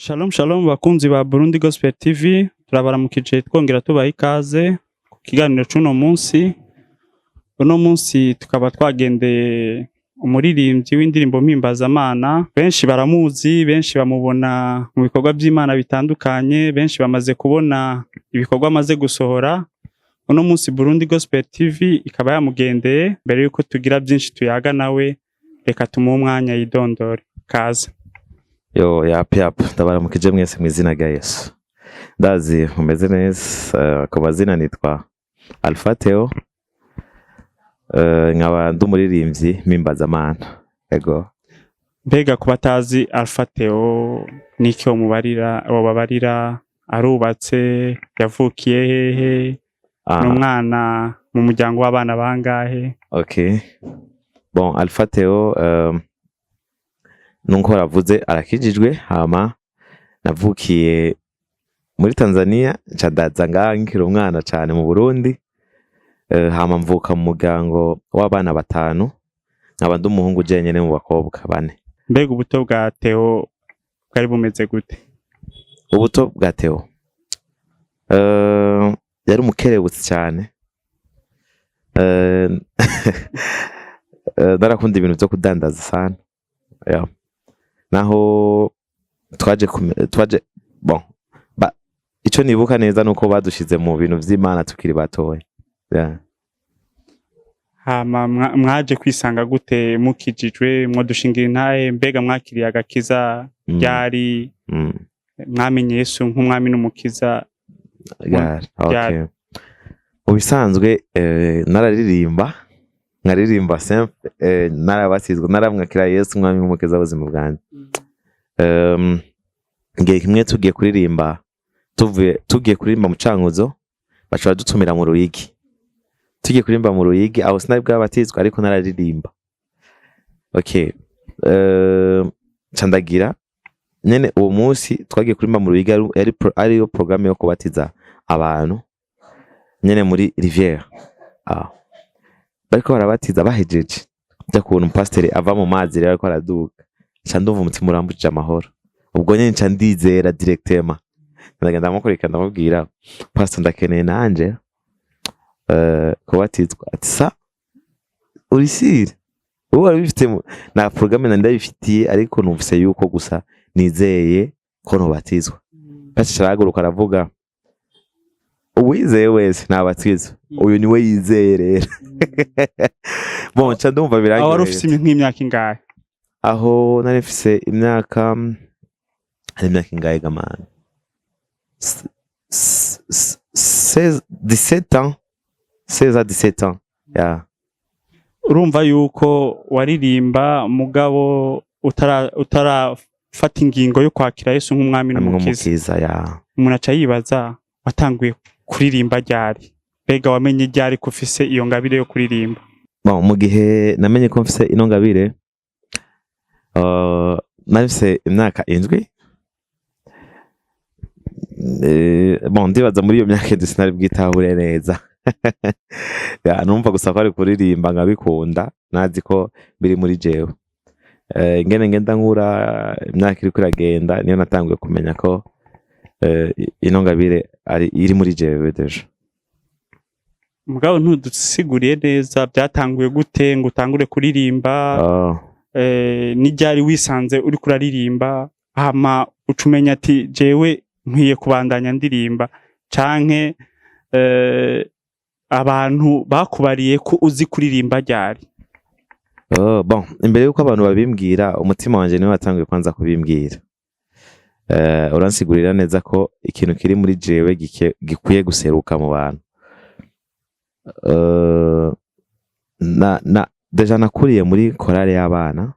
Shalom shalom, bakunzi ba Burundi Gospel TV, turabaramukije twongera tubaha ikaze ku kiganiro c'uno munsi. Uno munsi tukaba twagendeye umuririmbyi w'indirimbo mpimbazamana. Benshi baramuzi, benshi bamubona mu bikorwa vy'Imana bitandukanye, benshi bamaze kubona ibikorwa amaze gusohora. Uno munsi Burundi Gospel TV ikaba yamugendeye. Mbere yuko tugira byinshi tuyaga nawe, reka tumuhe umwanya yidondore. Kaze. Yo, yap yap, ndabaramukije mwese mu izina rya Yesu. Ndazi mumeze neza. Ku mazina nitwa Alpha Theo, nkaba ndi umuririmbyi mpimbazamana. Ego. Mbega ku batazi Alpha Theo, n'iki womubarira, wobabarira? Arubatse? Yavukiye hehe? Ni umwana mu muryango w'abana bangahe? Okay. Bon, Alpha Theo, nuko ravuze, arakijijwe. Hama navukiye muri Tanzania, nca ndaza ngaha nkiri umwana cane mu Burundi. Hama mvuka mu muryango w'abana batanu, nkaba ndi umuhungu jenyene mu bakobwa bane. Mbega ubuto bwa Theo bwari bumeze gute? Ubuto bwa Theo, yari umukerebutsi cyane. Narakunda ibintu vyo kudandaza sana, yeah. Naho twaje, bon, ico nibuka neza nuko badushize mu bintu vy'Imana tukiri batoya, yeah. Hama mwaje kwisanga gute mukijijwe? Mwadushingira intahe? Mbega mwakiriye agakiza ryari? Mwamenye Yesu nk'umwami n'umukiza Yeah, okay. ryari? Mu bisanzwe nararirimba, nkaririmba simple. Narabatizwa, naramwakira Yesu umwami n'umukiza w'ubuzima bwanjye. Igihe kimwe tugiye kuririmba, tuvuye tugiye kuririmba mu Cankuzo, baca badutumira mu Ruyigi. Tugiye kuririmba mu Ruyigi, aho sinari bwabatizwa, ariko nararirimba. Okay, nca ndagira nyene uwo munsi twagiye kuririmba mu Ruyigi, ariyo programme yo kubatiza abantu nyene muri rivière. Ah. Bariko barabatiza, bahejeje bya kuntu umupasiteri ava mu mazi rero ariko araduga, nca ndumva umutima urambujije amahoro. Ubwo nyene nca ndizera directement, ndagenda ndamukurikira, ndamubwira: "Pastor, ndakeneye nanje kubatizwa." Ati: "Ça, uri sûr? Ubu wari ubifite na programme nari ndabifitiye, ariko numvise yuko gusa nizeye ko nobatizwa." Pastor arahaguruka aravuga: "Uwizeye wese nabatizwa, uyu niwe yizeye rero." Bon, nca ndumva Aho wari birangireye. ufise nk'imyaka ingahe? Aho nari mfise imyaka, hari imyaka ingahe gamana? 16, 17 ans, 16 à 17 ans, yeah. Urumva yuko waririmba, mugabo utarafata ingingo yo kwakira Yesu nk'umwami n'umukiza. Nk'umukiza, ya. Umuntu aca yibaza: watanguye kuririmba ryari? Mbega wamenye ryari ko ufise iyo ngabire yo kuririmba? Bon, mu gihe namenye ko mfise ino ngabire, nari mfise imyaka 7. Bon, ndibaza muri iyo myaka 7 sinari bwitahure neza. Ya, numva gusa ko ari kuririmba nkabikunda, nazi ko biri muri jewe. Ingene ngenda nkura, imyaka iriko iragenda, niyo natanguye kumenya ko ino ngabire ari iri muri jewe déjà. Mugabo ntudusiguriye neza byatanguye gute ngo utangure kuririmba. N'iryari wisanze uriko uraririmba, hama uca umenya ati: "Jewe nkwiye kubandanya ndirimba", canke abantu bakubariye ko uzi kuririmba ryari? Oh, bon, imbere yuko abantu babimbwira, umutima wanje niwe watanguye kwanza kubimbwira. Uransigurira neza ko ikintu kiri muri jewe gikwiye guseruka mu bantu. Na déjà nakuriye muri korale y'abana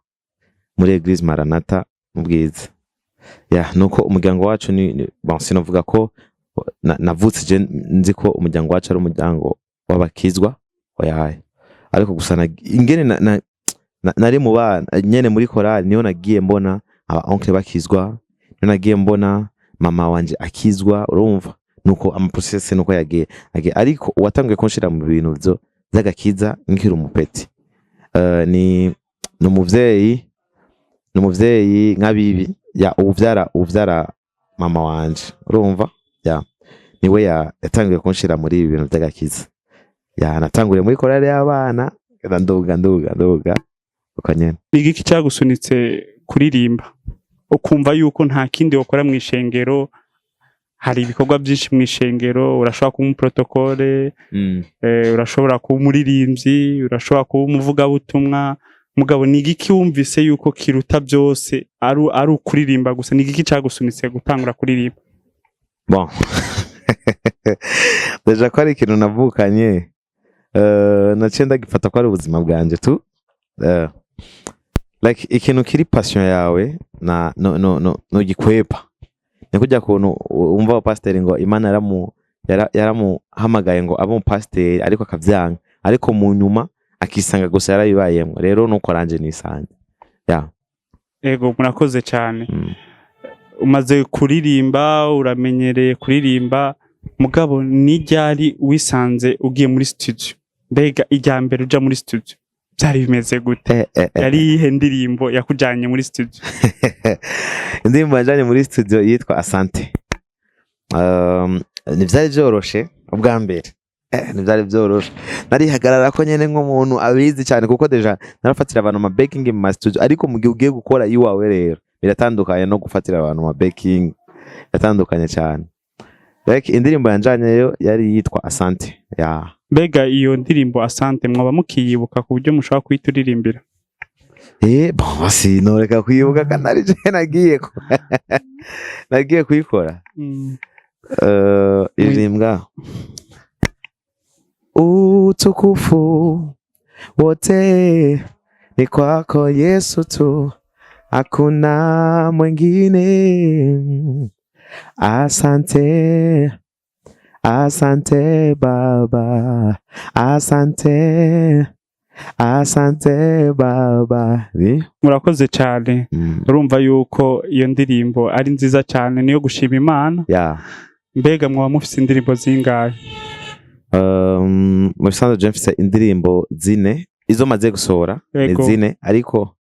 muri Église Maranatha mu Bwiza. Ya, nuko umuryango wacu ni bon, sinovuga ko navutse je nzi ko umuryango wacu ari umuryango w'abakizwa, oyaye. Ariko gusa ingene nari mu bana nyene muri korali, niho nagiye mbona aba oncle bakizwa, niho nagiye mbona mama wanje akizwa. Urumva nuko ama process nuko yagiye agiye, ariko uwatanguye kunshira mu bintu vyo vy'agakiza nkiri umupeti, ni umuvyeyi nka bibi. Ya, uwuvyara mama wanje, urumva, ya, niwe yatanguye kunshira muri ibi bintu vy'agakiza. Ya, natanguriye muri korale y'abana, nduga nduga nduga uko nyene. Ni igiki cyagusunitse kuririmba, ukumva yuko nta kindi wakora mu ishengero? Hari ibikorwa byinshi mu ishengero: urashobora kuba umuprotokole, urashobora kuba umuririmbyi, urashobora kuba umuvugabutumwa. Mugabo ni igiki wumvise yuko kiruta byose ari ukuririmba gusa? Ni igiki cyagusunitse gutangura kuririmba? Bon, déjà ko ari ikintu navukanye, naciye ndagifata ko ari ubuzima bwanje tu. Like ikintu kiri passion yawe na no no no nugikwepa. Ni kujya kuntu wumva abapasiteri ngo Imana yaramuhamagaye ngo abe umupasiteri, ariko akavyanga, ariko mu nyuma akisanga gusa yarabibayemwo. Rero nuko ranje nisanze, ya. Ego, murakoze cyane. Umaze kuririmba, uramenyereye kuririmba, mugabo ni ryari wisanze ugiye muri studio? Mbega irya mbere uja muri studio byari bimeze gute? Yari iyihe ndirimbo yakujanye muri studio? Indirimbo yajanye muri studio yitwa Asante. Ntivyari vyoroshe ubwa mbere, ntivyari vyoroshe. Narihagarara ko nyene nk'umuntu abizi cyane, kuko déjà narafatira abantu ama backing mu ma studio, ariko mu gihe ugiye gukora iwawe rero biratandukanye no gufatira abantu ama backing, biratandukanye cyane. Like indirimbo yanjanyeyo yari yitwa Asante, ya. Mbega iyo ndirimbo Asante mwaba mukiyibuka ku buryo mushobora kuyituririmbira? Bon, sinoreka kwibuka kandi ari je nagiye kuyikora. Iririmbwa: "Utukufu wote ni kwako Yesu tu, hakuna mwingine. Asante, asante Baba, asante, asante Baba." Ni? Murakoze cyane. Urumva yuko iyo ndirimbo ari nziza cyane, niyo gushima Imana. Mbega mwaba mufise indirimbo zingahe? Mu bisanzwe je mfise indirimbo zine, izo maze gusohora ni zine, ariko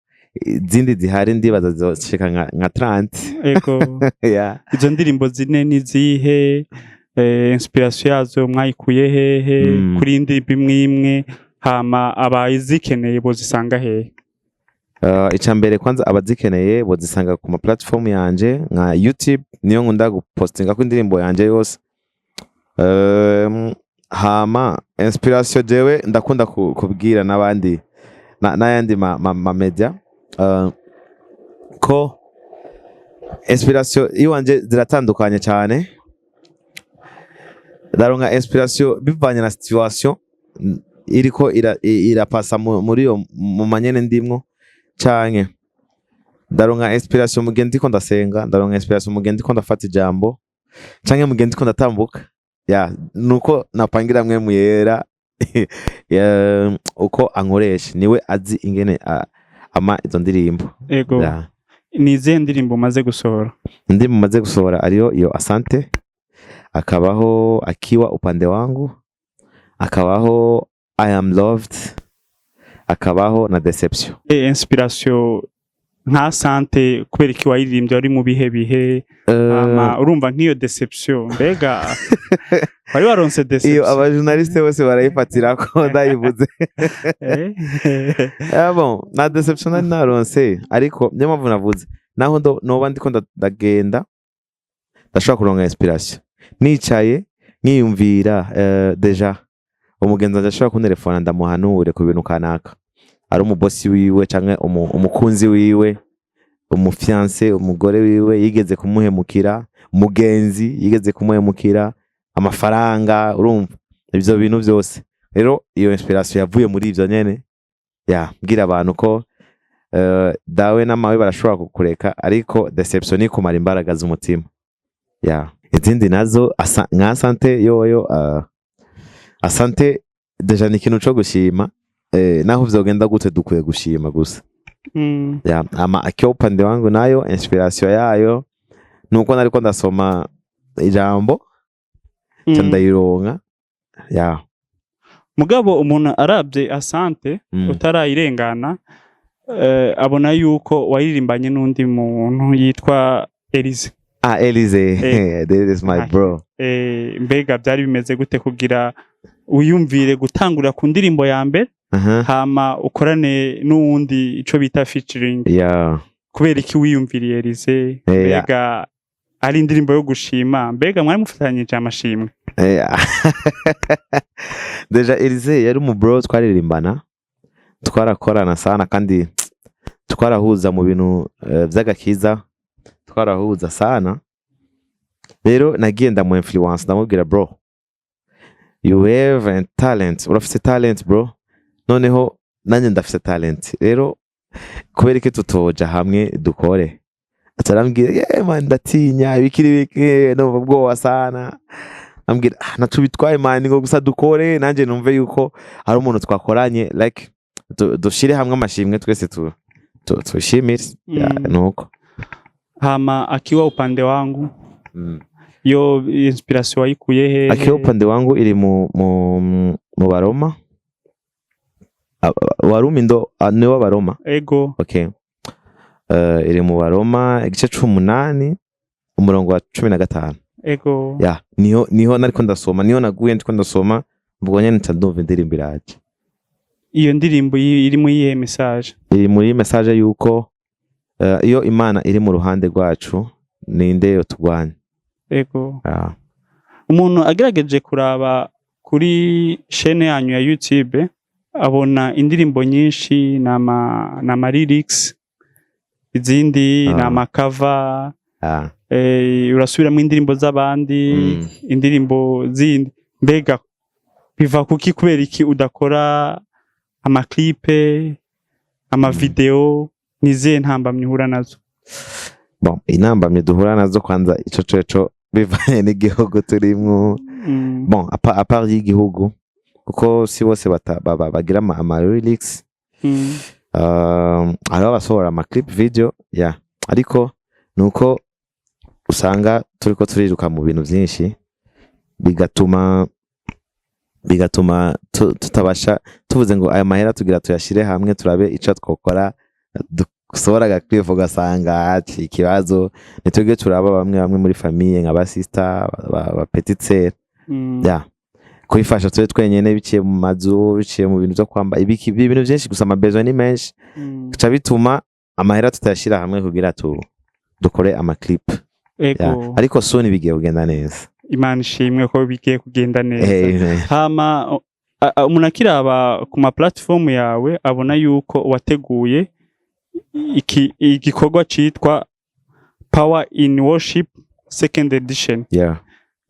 izindi zihari ndibaza zoshika nka 30. Yeah. Izo ndirimbo zine ni zihe? Inspiration yazo mwayikuye hehe? Kuri iyi ndirimbo imwe imwe, hama abazikeneye bozisanga hehe? Ica mbere kwanza, abazikeneye bozisanga ku ma platform yanje nka YouTube, niyo nkunda gupostinga ko indirimbo yanje yose. Hama inspiration, jewe ndakunda kubwira n'abandi n'ayandi ma media ko inspiration iwanje ziratandukanye cyane. Ndaronka inspiration bivanye na situation iriko irapasa muri iyo mu manyene ndimwo, canke ndaronka inspiration mu gihe ndiko ndasenga, ndaronka inspiration mu gihe ndiko ndafata ijambo, canke mu gihe ndiko ndatambuka. Ya, nuko napangira mwe muyera ya, uko ankoresha niwe azi ingene ama izo ndirimbo. Ya. Ni izihe ndirimbo umaze gusohora? Indirimbo maze gusohora ariyo iyo Asante, akabaho Akiwa Upande Wangu, akabaho I Am Loved, akabaho na Deception. Inspiration nka Asante, kubera iki wayiririmbye? Wari mu bihe bihe? Hama urumva nk'iyo Deception, mbega wari waronse iyo deception? Abajournaliste bose barayifatira ko ndayivuze. Ah bon, na deception nari naronse, ariko niyo mpamvu navuze naho noba ndiko ndagenda ndashobora kuronka inspiration nicaye nkiyumvira. Déjà umugenzi wanje ashobora kuntelefona ndamuhanure ku bintu kanaka, ari umubosi wiwe canke umukunzi wiwe, umufiancé, umugore wiwe yigeze kumuhemukira, umugenzi yigeze kumuhemukira, amafaranga, urumva ivyo bintu vyose. Rero iyo inspiration yavuye muri ivyo nyene, ya mbwira abantu ko dawe n'amawe barashobora kukureka, ariko deception ni kumara imbaraga z'umutima. Ya, izindi nazo nka Asante yoyo, Asante déjà ni ikintu co gushima, naho vyogenda gute dukwiye gushima gusa. Ya, ama Akiwa Upande Wangu nayo inspiration yayo nuko nariko ndasoma ijambo ca ndayironka, ya. Mugabo umuntu arabye Asante, utarayirengana. Abona yuko waririmbanye n'undi muntu yitwa Elise. Ah, Elise. This is my Ah. bro. Mbega byari bimeze gute kugira wiyumvire gutangurira ku ndirimbo ya mbere, hama ukorane n'uwundi, ico bita featuring? Kubera iki wiyumviriye Elise? Mbega ari indirimbo yo gushima, mbega mwari mufatanyije amashimwe? Déjà Elise yari umu bro twaririmbana, twarakorana sana kandi twarahuza mu bintu vy'agakiza, twarahuza sana. Rero nagiye ndamu influence, ndamubwira: "Bro, you have a talent, urafise talent bro, noneho nanjye ndafise talent, rero kubera iki tutoja hamwe dukore?" Atarambwira: "Yeah man, ndatinya ibikiri bike, numva ubwoba sana." Ambwira: "Ah, naco bitwaye man, ngo gusa dukore, nanjye numve yuko hari umuntu twakoranye, like dushire hamwe amashimwe twese tushimire." Yeah, nuko. Hama Akiwa Upande Wangu, yo inspiration wayikuye hehe? Akiwa Upande Wangu iri mu Baroma. Warumi ndo ni w'Abaroma. Ego. Okay. Iri mu Baroma igice c'umunani umurongo wa 15. Ya, niho nariko ndasoma, niho naguye ndiko ndasoma, ubwo nyene nca ndumva indirimbo iraje. Iyo ndirimbo irimo iyihe message? Iri muri message yuko iyo Imana iri mu ruhande rwacu, ninde yoturwanya? Ah. Umuntu agerageje kuraba kuri chaîne yanyu ya YouTube abona indirimbo nyinshi n'ama lyrics, izindi n'ama cover. Urasubiramo indirimbo z'abandi, indirimbo zindi. Mbega biva kuki? Kubera iki udakora ama clip, ama video? Nizihe ntambamyi uhura nazo? Bon, intambamyi duhura nazo, kwanza ico coco bivanye n'igihugu turimwo. Bon, à part y'igihugu, kuko si bose bagira ama lyrics. Hariho abasohora ama clip video, yeah, ariko nuko usanga turiko turiruka mu bintu vyinshi, bigatuma tutabasha tuvuze ngo aya mahera tugira tuyashire hamwe turabe ico twokora, dusohora aga clip, ugasanga ati ikibazo nitwebwe turaba bamwe bamwe muri famille, nka ba sister, ba petite sœur. Ya, kwifasha tube twenyene biciye mu mazu, biciye mu bintu vyo kwamba ibiki, ibintu vyinshi gusa, ama besoin ni menshi, bica bituma amahera tutayashira hamwe kugira dukore ama clip. Ya. Ariko soon bigiye kugenda neza. Imana ishimwe ko bigiye kugenda neza. Amen. Hama umuntu akiraba ku ma platform yawe abona yuko wateguye iki igikorwa citwa Power in Worship second edition.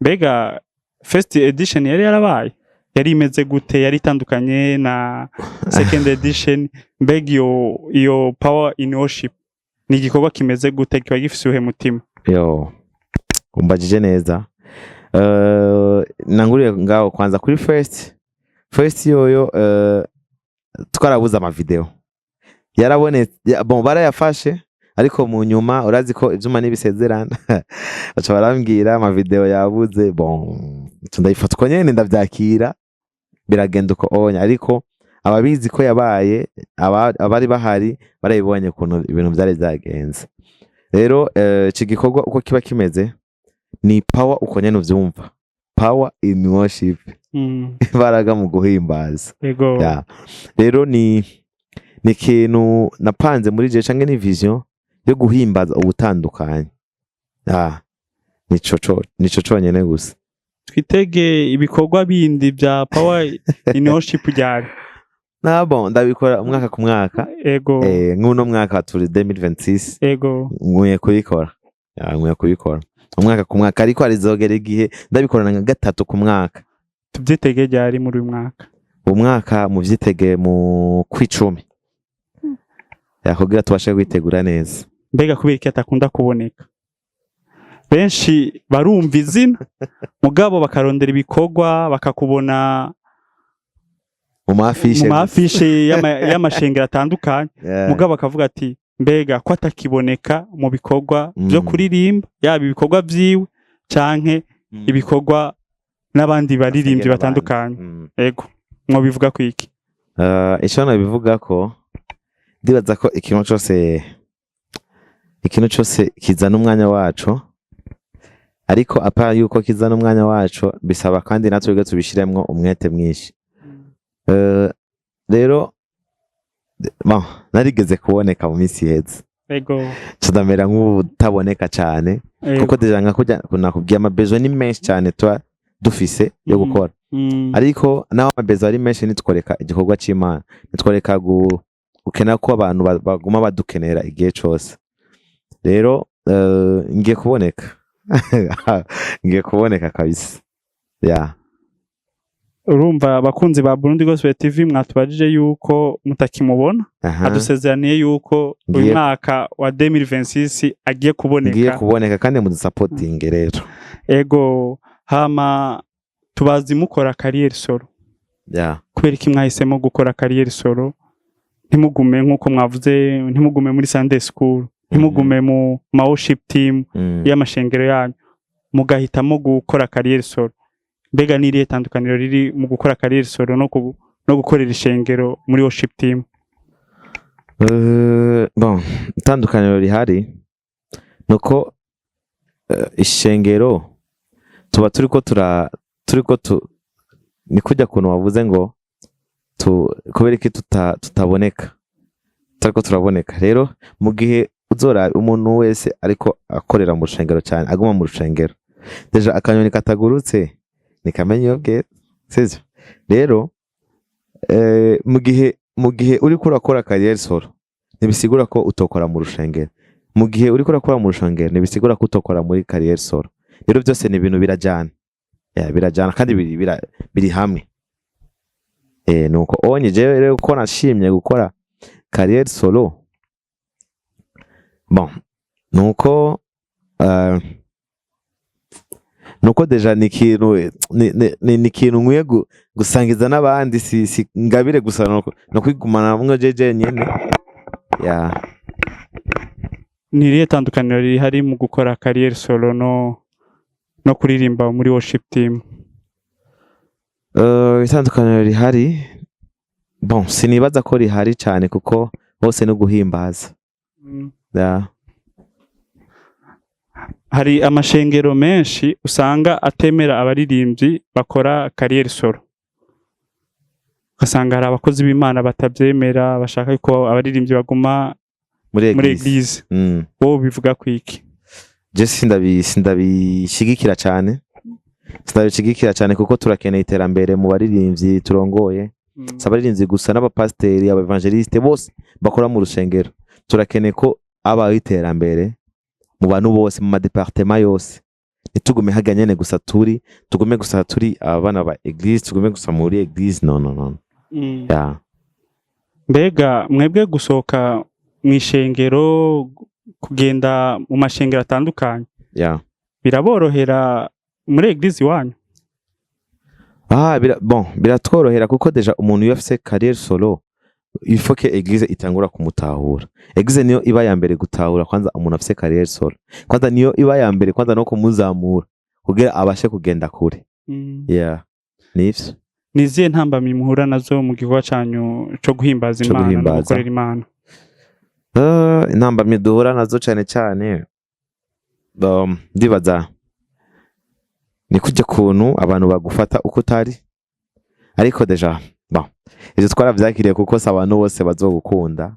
Mbega first edition yari yarabaye, yari imeze gute? Yari itandukanye na second edition? Mbega iyo Power in Worship ni igikorwa kimeze gute? Kiba gifise uwuhe mutima? Yo, umbajije neza. Nanguriye ngaho kwanza kuri first yoyo, twarabuze ama video yarabonetse bon, barayafashe, ariko mu nyuma urazi ko ivyuma n'ibisezerana, baca barambwira ama video yabuze. Bon, nca ndayifata uko nyene, ndavyakira, biragenda uko onya, ariko ababizi ko yabaye, abari bahari barabibonye ukuntu ibintu vyari vyagenze. Rero iki gikorwa uko kiba kimeze ni power, uko nyene uvyumva, power in worship, imbaraga mu guhimbaza. Ya. Rero ni ikintu napanze muri je canke ni vision yo guhimbaza ubutandukanye. Ah, nico conyene gusa. Twitege ibikorwa bindi bya Power in Worship ryari? Na bon, ndabikora umwaka ku mwaka. Nk'uno mwaka turi 2026, nkwiye kubikora. Ya, nkwiye kubikora umwaka ku mwaka, ariko harizogera igihe ndabikorana nka gatatu ku mwaka. Tubyitege ryari muri uyu mwaka? Umwaka muvyitege mu kwicumi, ya, kugira tubashe kwitegura neza. Mbega kubera iki atakunda kuboneka? Benshi barumva izina, mugabo bakarondera ibikorwa bakakubona mu ma affiche, mu ma affiche y'amashengero atandukanye, mugabo bakavuga ati: "Mbega ko atakiboneka mu bikorwa byo kuririmba, yaba ibikorwa vyiwe canke ibikorwa n'abandi baririmbyi batandukanye?" Ego, mwobivuga kwiki? Ico nabivuga ko Ndibaza ko ikintu cose kizana umwanya waco, ariko à part yuko kizana umwanya waco, bisaba kandi natwe tubishiremwo umwete mwinshi. Rero bon, narigeze kuboneka mu minsi iheze, tudamera nk'ubutaboneka cane, kuko déjà nka kurya nakubwiye, ama besoins ni menshi cyane tuba dufise yo gukora. Ariko naho ama besoins ari menshi, nitworeka igikorwa c'Imana, nitworeka gukena ko abantu baguma badukenera igihe cose. Rero ngiye kuboneka, ngiye kuboneka kabisa, ya. Urumva, abakunzi ba Burundi Gospel TV, mwatubajije yuko mutakimubona. Adusezeraniye yuko uyu mwaka wa 2026 agiye kuboneka. Ngiye kuboneka, kandi mudusapotinge rero. Ego. Hama tubazi mukora carrière solo. Kubera iki mwahisemo gukora carrière solo, ntimugume nk'uko mwavuze, ntimugume muri Sunday school, ntimugume mu ma worship team y'amashengero yanyu, mugahitamo gukora carrière solo? Mbega ni irihe tandukaniro riri mu gukora carrière solo no gukorera ishengero muri worship team? Bon, itandukaniro rihari nuko ishengero tuba turiko tura turiko tu ni kujya kuntu wavuze ngo kubera iki tutaboneka, tutariko turaboneka. Rero mu gihe uzora umuntu wese ariko akorera mu rushengero cyane, aguma mu rushengero, déjà akanyoni katagurutse ntikamenya iyo bweze, sivyo? Rero mu gihe uriko urakora carrière solo, ntibisigura ko utokora mu rushengero. Mu gihe uriko urakora mu rushengero, ntibisigura ko utokora muri carrière solo. Rero byose ni ibintu birajana, ya, birajana kandi biri hamwe. Nuko onye jewe rero ko nashimye gukora carrière solo, bon, nuko déjà ni ikintu ni ikintu nkwiye gusangiza n'abandi, si ngabire gusa no kwigumana mwe jeje nyene, ya. Ni irihe tandukaniro rihari mu gukora carrière solo no kuririmba muri worship team? Itandukaniro rihari, bon, sinibaza ko rihari cyane, kuko bose no guhimbaza. Ya. Hari amashengero menshi usanga atemera abaririmbyi bakora carrière solo, ugasanga hari abakozi b'Imana batabyemera, bashaka ko abaririmbyi baguma muri muri église. église. Wowe ubivuga ku iki? Je sindabishigikira cyane, sindabishigikira cyane, kuko turakeneye iterambere mu baririmbyi turongoye. Si abaririmbyi gusa, n'abapasiteri, abaevangeliste, bose bakora mu rusengero. Turakeneye ko habaho iterambere mu bantu bose, mu ma départements yose. Ntitugume harya nyene gusa turi, tugume gusa turi abana ba église, tugume gusa muri église. No, no, no. Ya. Mbega mwebwe gusohoka mu ishengero, kugenda mu mashengero atandukanye, biraborohera muri église iwanyu? Ah, bon, biratworohera, kuko déjà umuntu iyo afise carrière solo, il faut que église itangura kumutahura. Église niyo iba ya mbere gutahura kwanza umuntu afise carrière solo. Kwanza niyo iba ya mbere kwanza no kumuzamura kugira abashe kugenda kure. Yeah. Nivyo. Ni izihe ntambamyi muhura nazo mu gikorwa canyu co guhimbaza Co Imana no guhimbaza. gukorera Imana? Intambamyi duhura nazo cane cane, ndibaza ni kurya kuntu abantu bagufata uko utari. Ariko déjà, bon, ivyo twaravyakiriye, kuko si abantu bose bazogukunda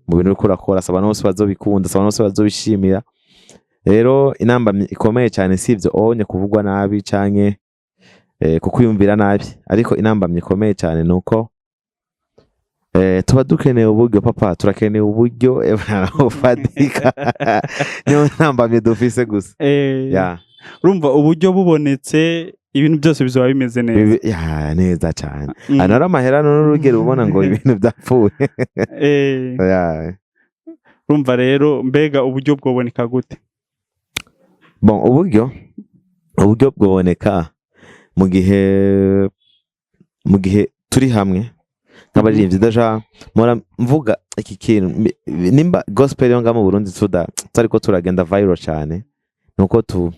mu bintu uriko urakora, si abantu bose bazobikunda, si abantu bose bazobishimira. Rero intambamyi ikomeye cyane si ivyo onye kuvugwa nabi canke kukwiyumvira nabi, ariko intambamyi ikomeye cyane ni uko tuba dukeneye uburyo, papa, turakeneye uburyo bufatika. Niyo ntambamyi dufise gusa. Ya. Urumva uburyo bubonetse, ibintu byose bizoba bimeze neza. Ya, neza cyane. Ano ari amahera n'urugero ubona ngo ibintu byapfuye. Ya. Urumva rero, mbega uburyo bwoboneka gute? Bon, uburyo bwoboneka mu gihe turi hamwe nk'abaririmbyi. Déjà mpora mvuga iki kintu, nimba gospel yo ngaha mu Burundi tutariko turagenda viral cyane, nuko tu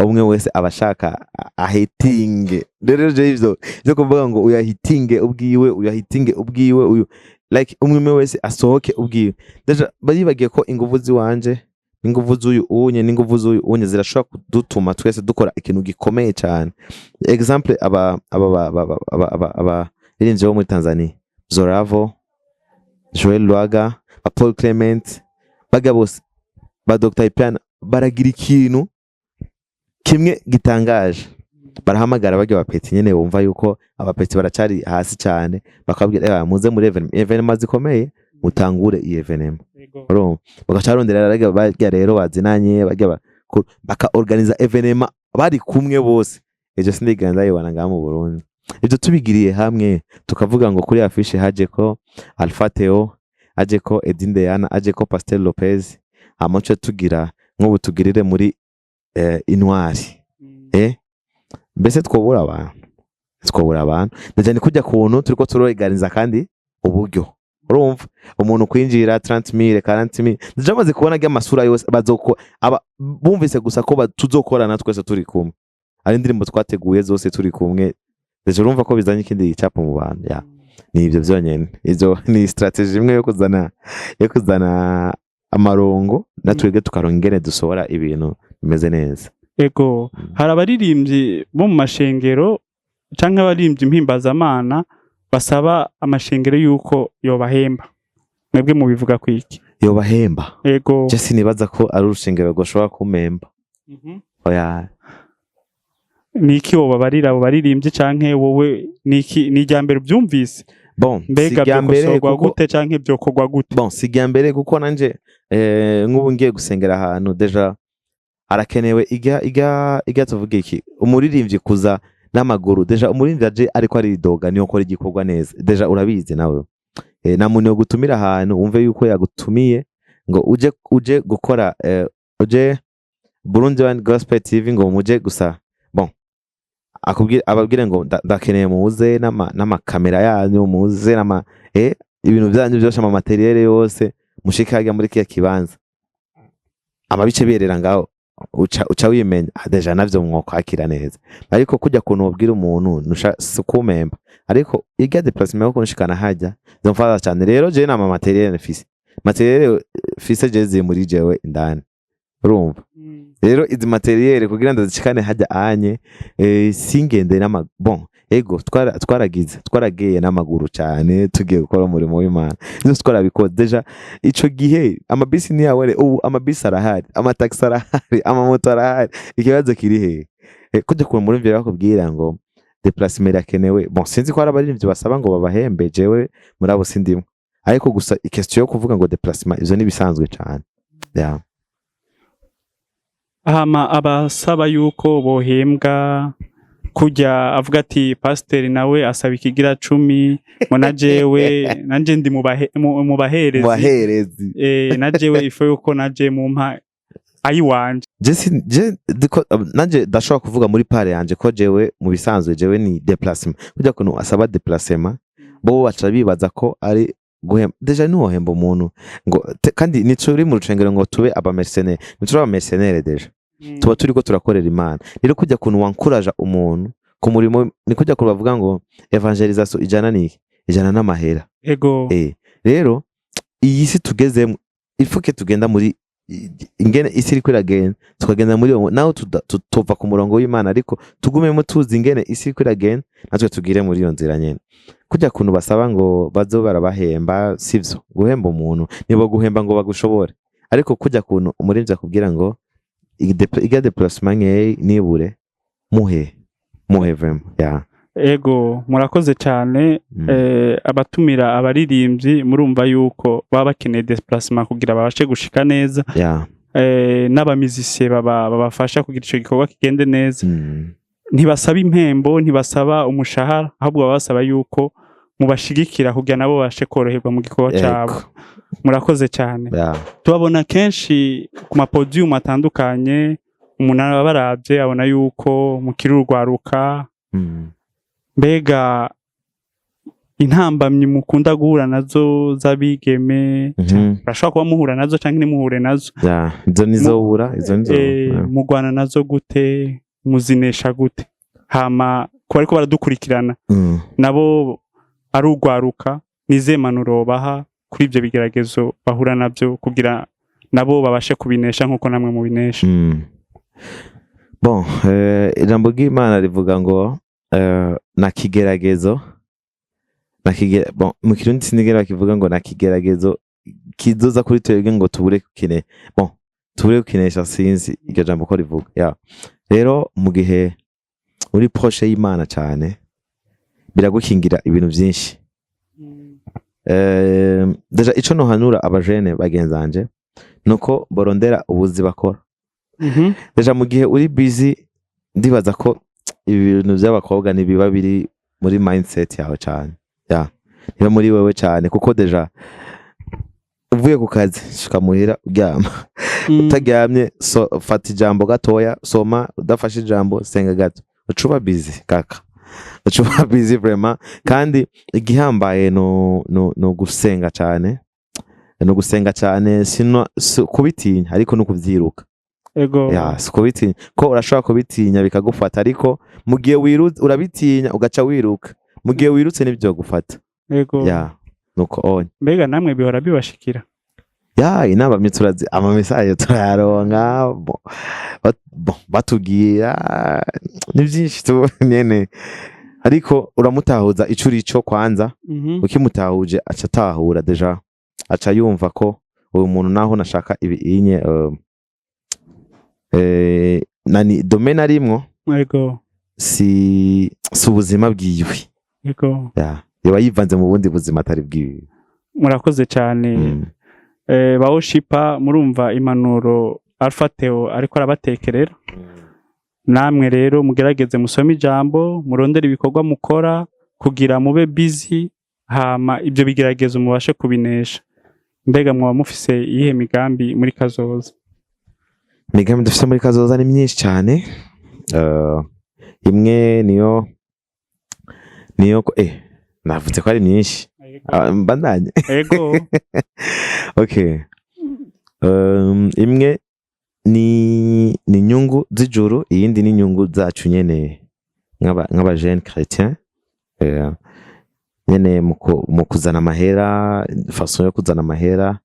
umwe wese aba ashaka ahitinge. Rero je ivyo byo kuvuga ngo uyahitinge ubwiwe, uyahitinge ubwiwe, uyu Like umwe umwe wese asohoke ubwiwe. Déjà baribagiye ko inguvu ziwanje n'inguvu z'uyu unye n'inguvu z'uyu unye zirashobora kudutuma twese dukora ikintu gikomeye cyane. Exemple, aba baririmbyi bo muri Tanzania, Zoravo, Joel Lwaga, ba Paul Clement, baga bose ba Dr. Ipiana, baragira ikintu kimwe gitangaje: barahamagara barya bapeti nyene bumva yuko abapeti baracari hasi cyane, bakabwira: "Eh, muze muri événement zikomeye, mutangure iyi événement." Urumva, bagaca barondera barya rero bazinanye barya baka organiza événement bari kumwe bose. Ejo sindigana ndayibona ngaha mu Burundi. Ibyo tubigiriye hamwe, tukavuga ngo kuri affiche haje ko Alpha Theo, haje ko Edine Deyana, haje ko Pasteur Lopez, hama tuce tugira nk'ubu tugirire muri Intwari, mbese twobura abantu? Twobura abantu. Ndaja ni kujya kuntu turiko turoganiza kandi uburyo. Urumva, umuntu kwinjira 30,000, 40,000, ndaja maze kubona ry'amasura yose bazoko aba bumvise gusa ko tuzokorana twese turi kumwe, ari indirimbo twateguye zose turi kumwe. Ndaja urumva ko bizanye ikindi gicapo mu bantu. Ya, ni ibyo byonyene. Izo ni strategy imwe yo kuzana amarongo, natwebwe tukaronka ingene dusohora ibintu bimeze neza. Ego, hari abaririmbyi bo mu mashengero canke abaririmbyi mpimbazamana basaba amashengero yuko yobahemba. Mwebwe mubivuga kwiki? Yobahemba? Ego. Je sinibaza ko ari urushengero rwoshobora kumpemba. Oya. Niki wobabarira abo baririmbyi, canke wowe niki, ni irya mbere ubyumvise? Bon, Mbega si irya mbere byokosorwa kuko gute canke byokorwa gute? Bon, si irya mbere, kuko nanje nk'ubu ngiye gusengera ahantu, déjà harakenewe ijya tuvuge iki, umuririmbyi kuza n'amaguru. Déjà umuririmbyi aje ariko aridoga niyo kora igikorwa neza. Déjà urabizi nawe, nta muntu yogutumira ahantu wumve yuko yagutumiye ngo uje gukora, uje Burundi One Gospel TV ngo muje gusa. Bon, akubwire, ababwire ngo ndakeneye muze n'amakamera yanyu, muze n'ama ibintu byanyu byose, ama matériel yose, mushike harya muri kiya kibanza, amabice berera ngaho, uca wimenya. Ah, déjà navyo mwokwakira neza, ariko kujya kuntu wabwira umuntu nusha si kumemba, ariko irya déplacement yo kunshikana hajya zomfasha cyane. Rero jewe nama matériel mfise, matériel mfise je ziri muri jewe indani. Urumva rero izi matériel kugira ndazishikane hajya anye, singende n'ama. Bon, ego, twaragize twaragiye n'amaguru cyane tugiye gukora umurimo w'Imana, byose twarabikoze. Déjà ico gihe amabisi ntiyabone, ubu amabisi arahari, amataxi arahari, amamoto arahari. Ikibazo kiri hehe? Kujya ku murumvira bakubwira ngo déplacement irakenewe. Bon, sinzi ko hari abaririmbyi basaba ngo babahembe, jewe muri abo sindimwe, ariko gusa question yo kuvuga ngo déplacement, ivyo nibisanzwe cyane, yeah. Hama abasaba yuko bohembwa, kujya avuga ati pasiteri nawe asaba ikigira cumi, ngo na jewe nanje ndi mu baherezi. Baherezi. Na jewe ifo yuko naje mumpa ayiwanje. Je nanje ndashobora kuvuga muri part yanje ko jewe mu bisanzwe jewe ni déplacement. Kujya kuntu asaba déplacement, bo baca bibaza ko ari guhemba. Déjà ntiwohemba umuntu ngo kandi ntituri mu rucengero ngo tube aba mercenaires, ntituri aba mercenaires. Déjà tuba turiko turakorera Imana. Rero kujya kuntu wankuraja umuntu ku murimo, ni kujya kuntu bavuga ngo évangélisation ijana niki, ijana n'amahera. Rero iyi si tugezemo, ifuke tugenda muri ingene isi iriko iragenda, tukagenda muri uwo naho tuva ku murongo w'Imana, ariko tugumemo tuzi ingene isi iriko iragenda, natwe tugire muri iyo nzira nyene. Kujya kuntu basaba ngo bazo barabahemba, sivyo. Guhemba umuntu, nibo guhemba ngo bagushobore, ariko kujya kuntu umuririmbyi akubwira ngo irya déplacement nkeyi nibure, muhe muhe vraiment, yeah. Ego, murakoze cyane. Abatumira abaririmbyi, murumva yuko baba bakeneye déplacement kugira babashe gushika neza, n'abamizisiye babafasha kugira ico gikorwa kigende neza. Ntibasaba impembo, ntibasaba umushahara, ahubwo baba basaba yuko mubashigikira kugira nabo babashe koroherwa mu gikorwa cabo. Murakoze cyane. Tubabona kenshi ku ma podium atandukanye, umuntu aba abaravye abona yuko mukiri urwaruka. Mbega intambamyi mukunda guhura nazo z'abigeme, murashobora kuba muhura nazo canke ntimuhure nazo? Yeah, izo nizobura, izo nizo. Mugwana nazo gute? Muzinesha gute? Hama ku bariko baradukurikirana, nabo ari urwaruka. Nizihe mpanuro baha kuri ibyo bigeragezo bahura nabyo kugira nabo babashe kubinesha nk'uko namwe mubinesha? Bon, ijambo ry'Imana rivuga ngo na kigeragezo bon, mu Kirundi sinigera kivuga ngo na kigeragezo kizoza kuri twebwe ngo tubure kukine, bon, tubure kukinesha. Sinzi iryo jambo ko rivuga ya. Rero mu gihe uri proche y'Imana cyane, biragukingira ibintu byinshi. Déjà ico nohanura abajene bagenzanje nuko borondera ubuzi bakora. Déjà mu gihe uri busy, ndibaza ko ibintu by'abakobwa ntibiba biri muri mindset yawe cyane, ya, niba muri wewe cyane, kuko déjà uvuye ku kazi, shika muhira uryama. Utaryamye, so, fata ijambo gatoya, soma. Udafashe ijambo, senga gato, ucuba busy kaka, ucuba busy vraiment. Kandi igihambaye no gusenga cyane, no gusenga cyane, sino si kubitinya ariko no kubyiruka. Ya, si kubitinya, ko urashobora kubitinya bikagufata, ariko mu gihe wirutse urabitinya ugaca wiruka, mu gihe wirutse nibyo gufata. Ya, nuko onye. Mbega namwe bihora bibashikira? Ya, inama turazi, ama message turayaronka, bon, batubwira ni byinshi tu nyene, ariko uramutahuza ico uri cyo kwanza. Ukimutahuje aca atahura, déjà aca yumva ko uyu muntu naho nashaka ibi inye nani domaine arimwo si ubuzima bwiwe. Ya, yoba yivanze mu bundi buzima atari bwiwe. Murakoze cyane. Ba worshiper, murumva impanuro Alpha Theo ariko arabatekerera. Namwe rero mugerageze musome ijambo, murondere ibikorwa mukora kugira mube busy, hama ibyo bigeragezo mubashe kubinesha. Mbega mwaba mufise iyihe migambi muri kazoza? Imigambi dufite muri kazoza ni myinshi cyane. Imwe niyo navuze ko ari myinshi. Ah, mbandanye? Ego. Okay, imwe ni inyungu z'ijuru, iyindi ni inyungu zacu nyene nk'aba jeune chrétien, nyene mu kuzana amahera, façon yo kuzana amahera.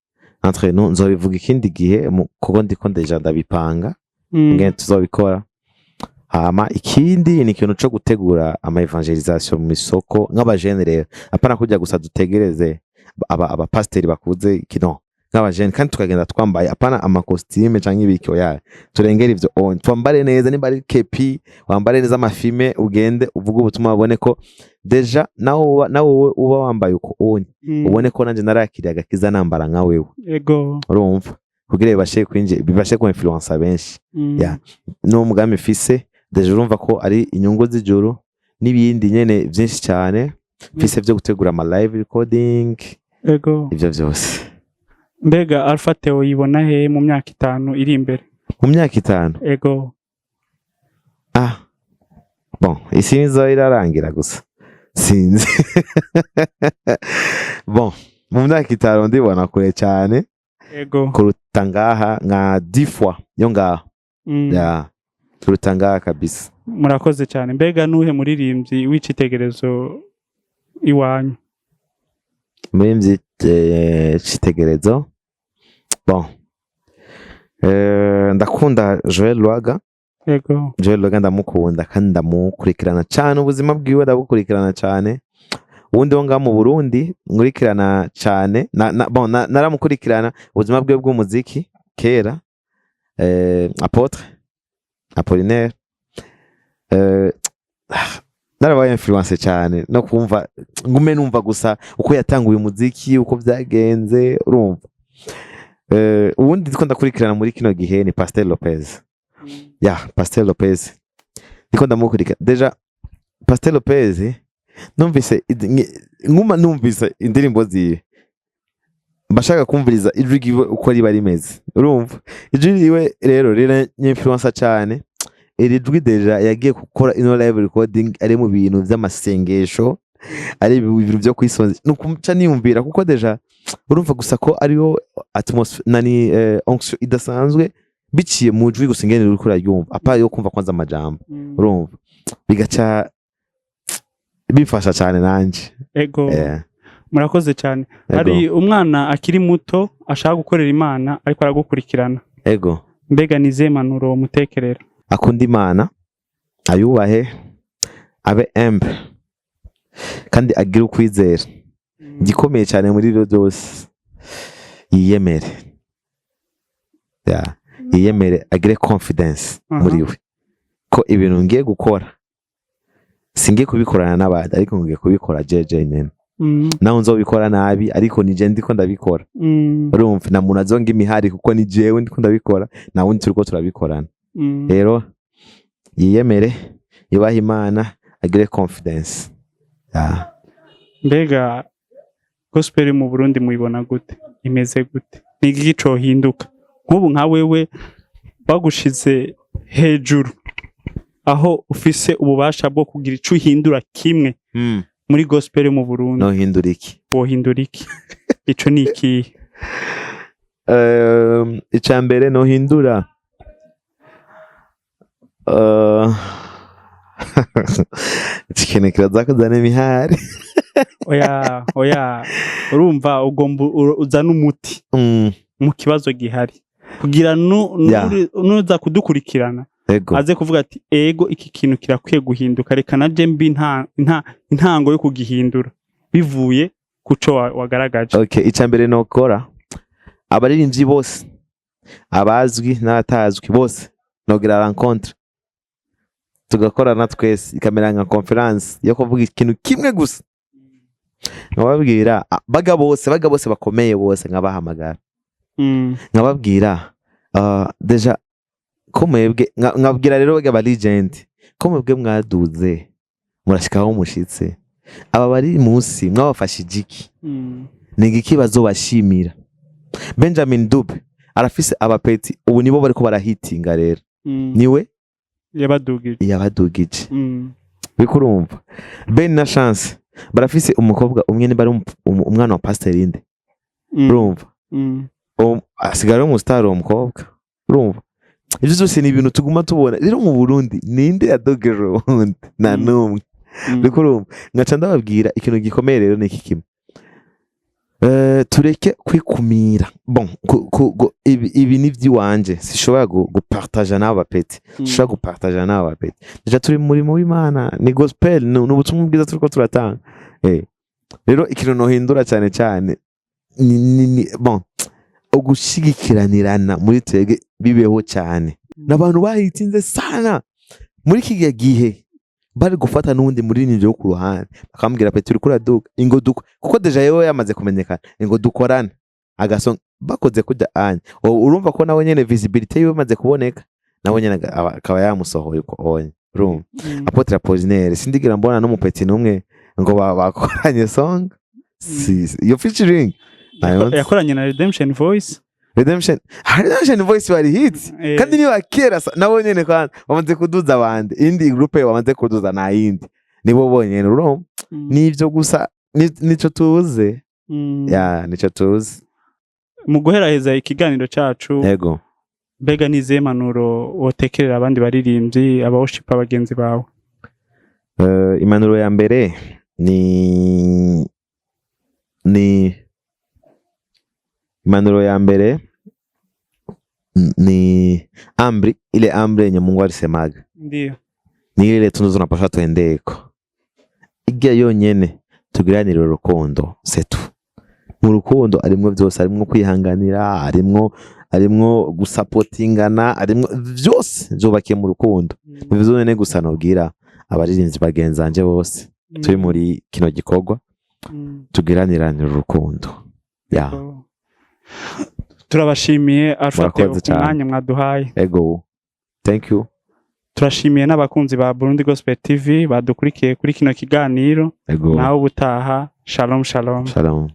Entre nous, nzobivuga ikindi gihe, kuko ndiko déjà ndabipanga ingene tuzobikora. Hama ikindi ni ikintu co gutegura ama évangélisation mu isoko nk'abajene rero, apana kujya gusa dutegereze aba abapasiteri bakuze kino, nk'abajene kandi tukagenda twambaye, apana amakositime canke ibiki, oya, turengere ivyo on, twambare neza, nimba ari kepi wambare neza, amafime, ugende uvuge ubutumwa, babone ko déjà nawe uba wambaye uko unye, ubone ko nanje narakiriye agakiza nambara nka wewe. Urumva, kugira bibashe kwinjira, bibashe ku influencer benshi. Ya, n'uwo mugambi mfise déjà, urumva ko ari inyungu z'ijuru n'ibindi nyene byinshi cyane mfise byo gutegura ama live recording. Ivyo vyose. Mbega Alpha Theo yibona he mu myaka 5 iri imbere? Mu myaka 5? Ego. Ah bon, isi nizo irarangira gusa, sinzi. Bon, mu myaka 5 ndibona kure cyane kuruta ngaha, nka 10 fois yo ngaha. Ya, kuruta ngaha kabisa. Murakoze cyane. Mbega nuhe muririmbyi w'icitegerezo iwanyu? Muririmbyi citegerezo, bon, ndakunda Joel Lwaga. Joel Lwaga ndamukunda kandi ndamukurikirana cyane, ubuzima bwiwe ndabukurikirana cyane. Uwundi wo ngaha mu Burundi nkurikirana cyane, bon, naramukurikirana ubuzima bwiwe bw'umuziki kera, Apôtre Apollinaire, narabaye influence cyane no kumva, ngume numva gusa uko yatanguye umuziki, uko byagenze, urumva. Uwundi ndiko ndakurikirana muri kino gihe ni Pasteur Lopez. Ya, Pasteur Lopez ndiko ndamukurikira. Déjà Pasteur Lopez numvise nguma numvise indirimbo ziwe, mbashaka kumviriza ijwi ryiwe uko riba rimeze. Urumva ijwi ryiwe rero riranyinfluensa cyane. Iri jwi déjà yagiye gukora ino live recording ari mu bintu by'amasengesho, ari ibintu byo kwisonza, nuko niyumvira, kuko déjà urumva gusa ko ariyo atmosphere nani, onction idasanzwe biciye mu jwi gusa ingene uriko uraryumva, apa yo kumva kwanza amajambo. Urumva bigaca bimfasha cyane nanje. Murakoze cyane. Ego. Hari umwana akiri muto ashaka gukorera Imana, ariko aragukurikirana. Ego. Mbega ni izihe mpanuro mutekerera? Akunda Imana, ayubahe, abe humble kandi agire ukwizera. Igikomeye cyane muri ibyo byose, yiyemere. Ya, yiyemere, agire confidence muri we ko ibintu ngiye gukora, singiye kubikorana n'abandi, ariko ngiye kubikora jeje nyene. Naho nzobikora nabi, ariko ni je ndiko ndabikora. Urumva, nta muntu azonga imihari kuko ni jewe ndiko ndabikora, nta wundi turiko turabikorana. Rero yiyemere, yubahe Imana, agire confidence. Ya. Mbega gospel mu Burundi muyibona gute? Imeze gute? Ni igiki cohinduka? Nk'ubu nka wewe bagushize hejuru aho ufise ububasha bwo kugira ico uhindura kimwe muri gospel mu Burundi, Nohindura iki? wohindura iki? Ico ni ikihe? Ica mbere nohindura, iki kintu kiraza kuzana imihari. Oya, oya, urumva ugomba uzane umuti mu kibazo gihari kugira nuza kudukurikirana aze kuvuga ati: "Ego, iki kintu kirakwiye guhinduka, reka naje mbi nta intango yo kugihindura bivuye kuco wagaragaje." Okay, ica mbere nokora, abaririmbyi bose, abazwi n'abatazwi bose, nogira rencontre, tugakorana twese, ikamera nka conference yo kuvuga ikintu kimwe gusa. Nkababwira, baga bose bakomeye bose, nkabahamagara, nkababwira, déjà ko mwebwe, nkabwira rero baga ba legend ko mwebwe mwaduze murashika aho mushitse, aba bari munsi mwabafashije iki? Ni igiki bazobashimira? Benjamin Dube arafise abapeti, ubu nibo bariko barahitinga rero. Niwe yabadugije. Yabadugije. Uriko urumva, Ben na Chance barafise umukobwa umwe, niba ari umwana wa Pastor inde. Urumva, asigara ari umustar uwo mukobwa. Urumva, ivyo byose ni ibintu tuguma tubona. Rero mu Burundi ninde yadogeje uwundi? Nta n'umwe. Uriko urumva, nkaca ndababwira ikintu gikomeye rero ni iki kimwe. Tureke kwikumira. Bon, ibi ni iby'iwanje, sishobora gupartaja n'aba bapeti, sishobora gupartaja n'aba bapeti. Déjà turi mu murimo w'Imana, ni gospel, ni ubutumwa bwiza turiko turatanga. Rero ikintu nohindura cyane cyane ni bon, ugushigikiranirana muri twebwe bibeho cyane. N'abantu bahitinze sana muri iki gihe bari gufata n'uwundi muririmbyi wo ku ruhande, bakamubwira: "Peti, uriko uraduga, ingo duko," kuko déjà yewe yamaze kumenyekana, "ingo dukorane agason." Bakoze kujya anya, urumva ko nawe nyene visibility yiwe imaze kuboneka, nawe nyene akaba yamusohoye uko onye. Urumva, Apôtre Apollinaire sindigira mbona n'umupeti n'umwe ngo bakoranye song, iyo featuring ntayo nzi. Yakoranye na Redemption Voice. Redemption Voice bari hit. Kandi niba kera nabo nyene kwanza bamaze kuduza abandi, indi groupe bamaze kuduza nta yindi, nibo bonyene. Urumva, nivyo gusa, nico tuzi. Ya, nico tuzi. Mu guheraheza ikiganiro cacu, Yego. mbega ni izihe mpanuro wotekerera abandi baririmbyi, aba worshiper bagenzi bawe? Impanuro ya mbere ni impanuro ya mbere ni amri, ile amri yenye Mungu alisemaga, ni ile tunzo tunapaswa tuendeko, irya yonyene: tugiranire urukundo, setu. Mu rukundo harimwo byose, harimwo kwihanganira, harimwo gusapotingana, harimwo byose, byubakiye mu rukundo. Ni vyonyene gusa nobwira abaririmbyi bagenzanje bose turi muri kino gikorwa: tugiraniranire urukundo, ya. Turabashimiye, Alpha Theo, Murakoze ku cyane. mwanya mwaduhaye. Ego, thank you. Turashimiye n'abakunzi ba Burundi Gospel TV badukurikiye kuri kino kiganiro. Ego. Nawe ubutaha. Shalom, shalom. Shalom.